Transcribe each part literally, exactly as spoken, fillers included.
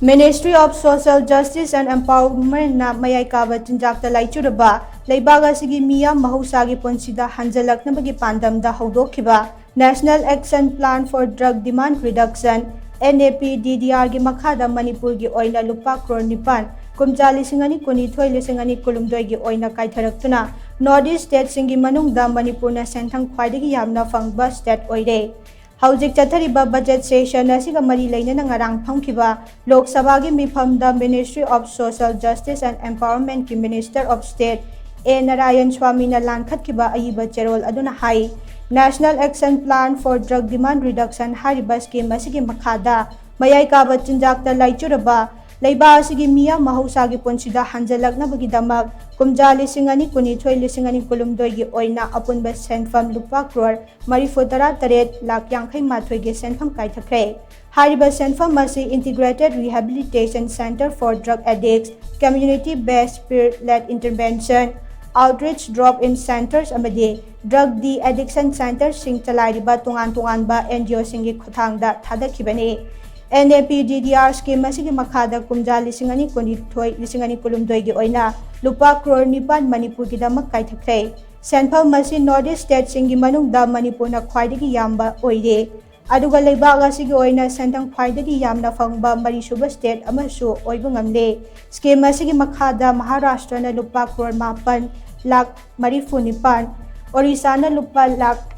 Ministry of Social Justice and Empowerment ꯅ ꯃꯌꯥꯏ ꯀꯥꯕ ꯆꯤꯟꯖꯥꯛꯇ ꯂꯥꯏꯆꯨꯔꯕ ꯂꯩꯕꯥꯛ ꯑꯁꯤꯒꯤ ꯃꯤꯌꯥꯝ ꯃꯍꯧꯁꯥꯒꯤ ꯄꯨꯟꯁꯤꯗ ꯍꯟꯖꯤꯜꯂꯛꯅꯕꯒꯤ ꯄꯥꯟꯗꯝꯗ ꯍꯧꯗꯣꯛꯈꯤꯕ National Action Plan for Drug Demand Reduction, N A P D D R ꯒꯤ ꯃꯈꯥꯗ ꯃꯅꯤꯄꯨꯔꯒꯤ ꯑꯣꯏꯅ ꯂꯨꯄꯥ ꯀ꯭ꯔꯣꯔ ꯅꯤꯄꯥꯟ, ꯀꯨꯝꯖꯥ ꯂꯤꯁꯤꯡ ꯑꯅꯤ ꯀꯨꯟꯅꯤꯊꯣꯏ ꯂꯤꯁꯤꯡ ꯑꯅꯤ ꯀꯨꯟꯍꯨꯝꯗꯣꯏꯒꯤ ꯑꯣꯏꯅ ꯀꯥꯏꯊꯔꯛꯇꯨꯅ North East state ꯁꯤꯡꯒꯤ ꯃꯅꯨꯡꯗ ꯃꯅꯤꯄꯨꯔꯅ ꯁꯦꯟꯊꯪ ꯈ꯭ꯋꯥꯏꯗꯒꯤ ꯌꯥꯝꯅ ꯐꯪꯕ state ꯑꯣꯏꯔꯦ꯫ ꯍꯧꯖꯤꯛ ꯆꯠꯊꯔꯤꯕ budget session ꯑꯁꯤꯒ ꯃꯔꯤ ꯂꯩꯅꯅ ꯉꯔꯥꯡ ꯐꯝꯈꯤꯕ ꯂꯣꯛ ꯁꯚꯥꯒꯤ ꯃꯤꯐꯝꯗ Ministry of Social Justice and Empowerment ꯀꯤ Minister of State A Narayan ꯁ꯭ꯋꯥꯃꯤꯅ ꯂꯥꯟꯈꯠꯈꯤꯕ ꯑꯏꯕ ꯆꯦꯔꯣꯜ ꯑꯗꯨꯅ ꯍꯥꯏ, National Action Plan for Drug Demand Reduction ꯍꯥꯏꯔꯤꯕ scheme ꯑꯁꯤꯒꯤ ꯃꯈꯥꯗ ꯃꯌꯥꯏ ꯀꯥꯕ ꯆꯤꯟꯖꯥꯛꯇ ꯂꯥꯏꯆꯨꯔꯕ ꯂꯩꯕꯥꯛ ꯑꯁꯤꯒꯤ ꯃꯤꯌꯥꯝ ꯃꯍꯧꯁꯥꯒꯤ ꯄꯨꯟꯁꯤꯗ ꯍꯟꯖꯤꯜꯂꯛꯅꯕꯒꯤꯗꯃꯛ ꯀꯨꯝꯖꯥ ꯂꯤꯁꯤꯡ ꯑꯅꯤ ꯀꯨꯟꯅꯤꯊꯣꯏ ꯂꯤꯁꯤꯡ ꯑꯅꯤ ꯀꯨꯟꯍꯨꯝꯗꯣꯏꯒꯤ ꯑꯣꯏꯅ ꯑꯄꯨꯟꯕ ꯁꯦꯟꯐꯝ ꯂꯨꯄꯥ ꯀ꯭ꯔꯣꯔ ꯃꯔꯤꯐꯨ ꯇꯔꯥ ꯇꯔꯦꯠ ꯂꯥꯛ ꯌꯥꯡꯈꯩ ꯃꯥꯊꯣꯏꯒꯤ ꯁꯦꯟꯐꯝ ꯀꯥꯏꯊꯈ꯭ꯔꯦ꯫ ꯍꯥꯏꯔꯤꯕ ꯁꯦꯟꯐꯝ ꯑꯁꯤ Integrated Rehabilitation Centre for Drug Addicts, Community Based Peer Led Intervention, Outreach Drop-in Centres ꯑꯃꯗꯤ Drug De-Addiction Centreꯁꯤꯡ ꯆꯂꯥꯏꯔꯤꯕ ꯇꯣꯉꯥꯟ ꯇꯣꯉꯥꯟꯕ N G Oꯁꯤꯡꯒꯤ ꯈꯨꯠꯊꯥꯡꯗ ꯊꯥꯗꯈꯤꯕꯅꯤ꯫ N A P D D R scheme ꯑꯁꯤꯒꯤ ꯃꯈꯥꯗ ꯀꯨꯝꯖꯥ ꯂꯤꯁꯤꯡ ꯑꯅꯤ ꯀꯨꯟꯅꯤꯊꯣꯏ ꯂꯤꯁꯤꯡ ꯑꯅꯤ ꯀꯨꯟꯍꯨꯝꯗꯣꯏꯒꯤ ꯑꯣꯏꯅ ꯂꯨꯄꯥ ꯀ꯭ꯔꯣꯔ ꯅꯤꯄꯥꯟ ꯃꯅꯤꯄꯨꯔꯒꯤꯗꯃꯛ ꯀꯥꯏꯊꯈ꯭ꯔꯦ꯫ ꯁꯦꯟꯐꯝ ꯑꯁꯤ North East stateꯁꯤꯡꯒꯤ ꯃꯅꯨꯡꯗ ꯃꯅꯤꯄꯨꯔꯅ ꯈ꯭ꯋꯥꯏꯗꯒꯤ ꯌꯥꯝꯕ ꯑꯣꯏꯔꯦ꯫ ꯑꯗꯨꯒ ꯂꯩꯕꯥꯛ ꯑꯁꯤꯒꯤ ꯑꯣꯏꯅ ꯁꯦꯟꯊꯪ ꯈ꯭ꯋꯥꯏꯗꯒꯤ ꯌꯥꯝꯅ ꯐꯪꯕ ꯃꯔꯤꯁꯨꯕ state ꯑꯃꯁꯨ ꯑꯣꯏꯕ ꯉꯝꯂꯦ꯫ Scheme ꯑꯁꯤꯒꯤ ꯃꯈꯥꯗ ꯃꯍꯥꯔꯥꯁꯇ꯭ꯔꯅ ꯂꯨꯄꯥ ꯀ꯭ꯔꯣꯔ ꯃꯥꯄꯟ ꯂꯥꯛ ꯃꯔꯤꯐꯨ ꯅꯤꯄꯥꯟ, ꯑꯣꯔꯤꯁꯥꯅ ꯂꯨꯄꯥ ꯂꯥꯛ,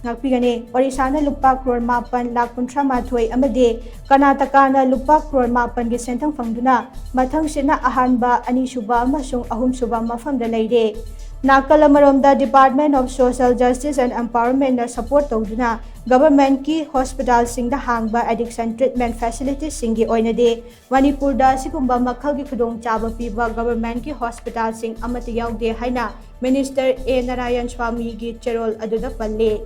ꯉꯥꯛꯄꯤꯒꯅꯤ, ꯑꯣꯔꯤꯁꯥꯅ ꯂꯨꯄꯥ ꯀ꯭ꯔꯣꯔ ꯃꯥꯄꯟ ꯂꯥꯛ ꯀꯨꯟꯊ꯭ꯔꯥ ꯃꯥꯊꯣꯏ ꯑꯃꯗꯤ ꯀꯔꯅꯥꯇꯀꯥꯅ ꯂꯨꯄꯥ ꯀ꯭ꯔꯣꯔ ꯃꯥꯄꯟꯒꯤ ꯁꯦꯟꯊꯪ ꯐꯪꯗꯨꯅ ꯃꯊꯪꯁꯤꯠꯅ ꯑꯍꯥꯟꯕ, ꯑꯅꯤꯁꯨꯕ ꯑꯃꯁꯨꯡ ꯑꯍꯨꯝꯁꯨꯕ ꯃꯐꯝꯗ ꯂꯩꯔꯦ꯫ ꯅꯥꯀꯜ ꯑꯃꯔꯣꯝꯗ Department of Social Justice and Empowermentꯅ support ꯇꯧꯗꯨꯅ governmentꯀꯤ hospitalꯁꯤꯡꯗ ꯍꯥꯡꯕ addiction treatment facilitiesꯁꯤꯡꯒꯤ ꯑꯣꯏꯅꯗꯤ ꯃꯅꯤꯄꯨꯔꯗ ꯑꯁꯤꯒꯨꯝꯕ ꯃꯈꯜꯒꯤ ꯈꯨꯗꯣꯡꯆꯥꯕ ꯄꯤꯕ governmentꯀꯤ hospitalꯁꯤꯡ ꯑꯃꯠꯇ ꯌꯥꯎꯗꯦ ꯍꯥꯏꯅ Minister A ꯅꯥꯔꯥꯌꯟ ꯁ꯭ꯋꯥꯃꯤꯒꯤ ꯆꯦꯔꯣꯜ ꯑꯗꯨꯗ ꯄꯜꯂꯤ꯫